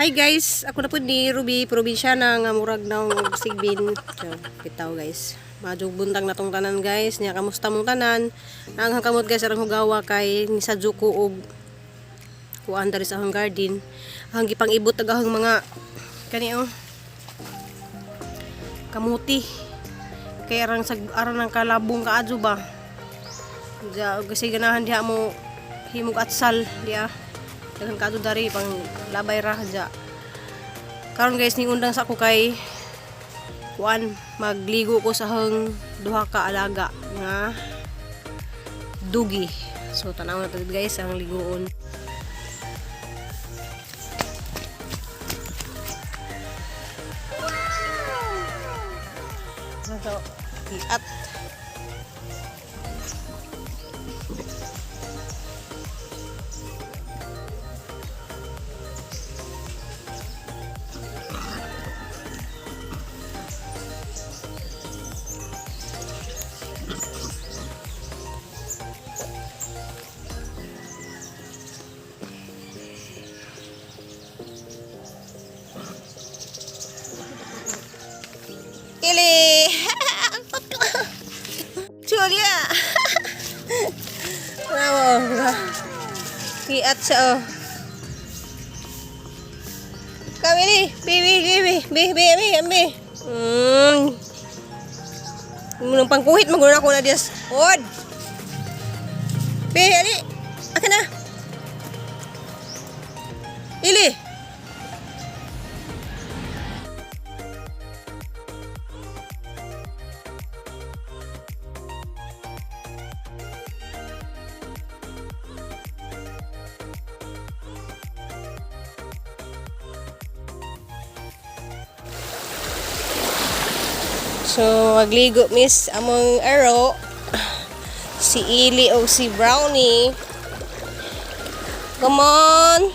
Hi guys, ako na po ni Ruby, probinsya ng murag ng Sigbin. So, bitaw guys. Madyo buntag na tong tanan guys. Niya kamusta mong tanan? Ang kamot guys arang hugawa kay ni sa Juko og kuan dari sa akong garden. Ang gipang ibot ag ahong mga kani oh. Kamuti. Kay arang sag arang ng kalabong kaadyo ba. Ja, kasi ganahan diha mo himog atsal diha. Daghang kaadto dari pang labay ra ja. Karon guys ning undang sa ako kay kuan magligo ko sa hang duha ka alaga nga dugi. So tanaw na to guys ang liguon. So, iat. Ili! Julia! Bravo! Iat siya oh. Come Ili! Baby, baby, baby, baby, baby. Munang pangkuhit, magulo na ako na diyas. Od! Be, ali! Aka na! Ili! So, magligo miss among aro si Ili o si Brownie. Come on.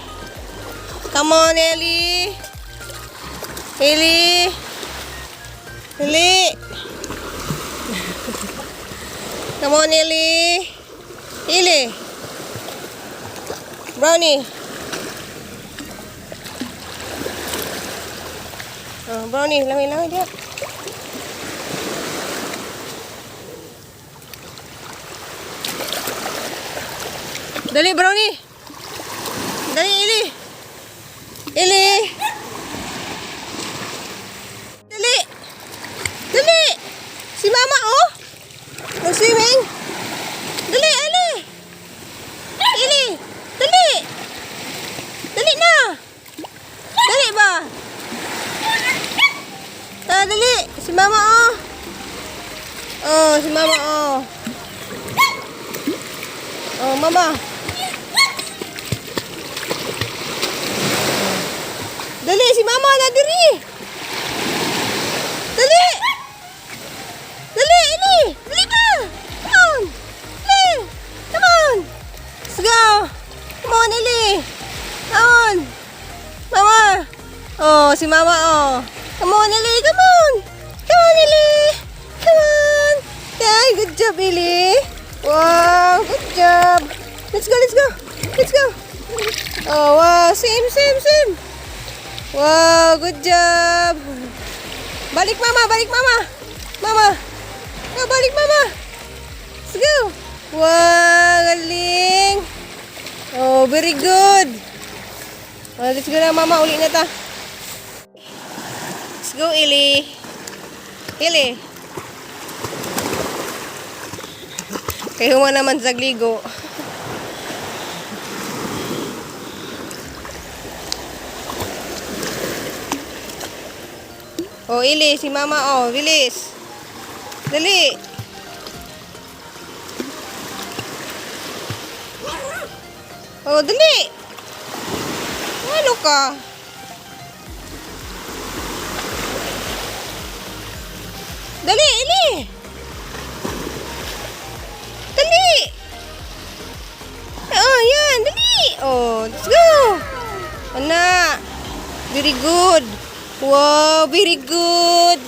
Come on, Ellie. Ellie. Ellie. Come on, Ellie. Ellie. Brownie. Oh, Brownie, lamay-lamay diha. Dali, Brownie. Dali, Ili. Ili. Dali. Dali. Si Mama, oh. Mag-swimming. Dali, Ali. Ili. Dali. Dali na. Dali ba? Ah, dali. Si Mama, oh. Oh, si Mama, oh. Oh, Mama. Dali, si Mama na diri. Dali. Dali, Eli. Dali ka. Come on. Dali. Come on. Let's go. Come on, Eli. Come on. Mama. Oh, si Mama, oh. Come on, Eli. Come on. Come on, Eli. Come on. Yeah, good job, Eli. Wow, good job. Let's go, let's go. Let's go. Oh, wow. Same, same, same. Wow, good job. Balik mama, balik mama. Mama. Go, balik mama. Let's go. Wow, galing. Oh, very good. Oh, let's go na mama, uli na ta. Let's go, Ili. Ili. Kayo mo naman sa ligo. Oh, Ili, si mama, oh, bilis. Dali. Oh, dali. Ano ka? Dali, Ili. Dali. Oh, yan, dali. Oh, let's go. Ana. Very good. Wow, very good.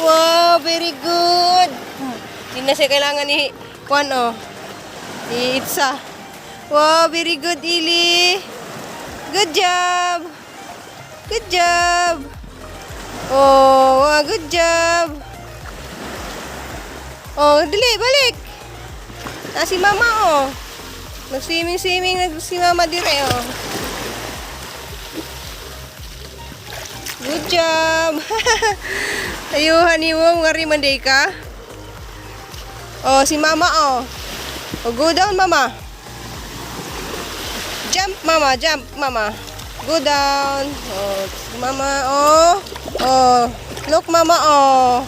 Wow, very good. Hindi na siya kailangan ni Juan, oh. Iitsa. Wow, very good, Ili. Good job. Good job. Oh, ah, good job. Oh, dali, balik. Ah, si Mama, oh. Nag-swimming-swimming nag si Mama dire, oh. Good job. Ayuhan nimo nga man day ka. Oh, si Mama, oh. Oh, go down, Mama. Jump, Mama, jump, Mama. Go down. Oh, si Mama, oh. Oh, look, Mama, oh.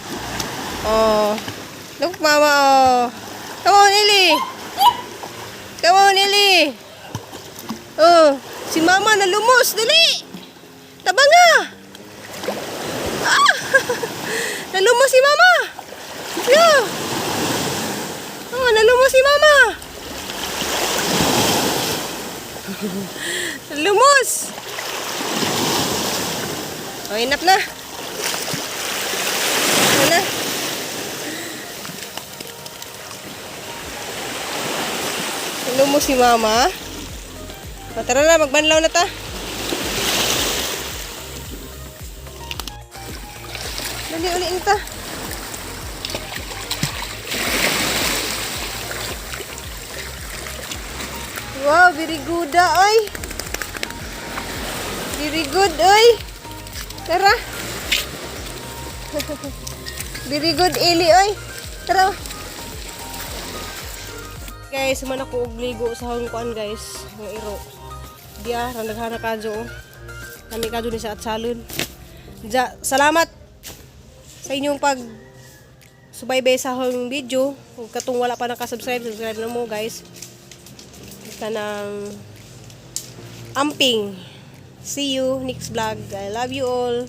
Oh. Look, Mama, oh. Come on, Eli. Come on, Eli. Oh, si Mama nalumos. Dali. Tabanga. Ah! Nalumos si Mama. Go. Oh, nalumos si Mama. Lumos. Oh, enough na. Ano na? Lumos si Mama. O, tara na, magbanlaw na ta. Dali, uliin ta. Wow, very good ah, oy. Very good, oy. Tara. Very good, Eli, oy. Tara. Guys, man ako og ligo sa akong kuan, guys, ng iro. Diya, rang daghana kadyo, oh. Kami kadyo ni sa Atsalon. Ja, salamat sa inyong pag subaybay sa akong video. Kung katong wala pa nakasubscribe, subscribe na mo, guys. Kanang amping. See you next vlog. I love you all.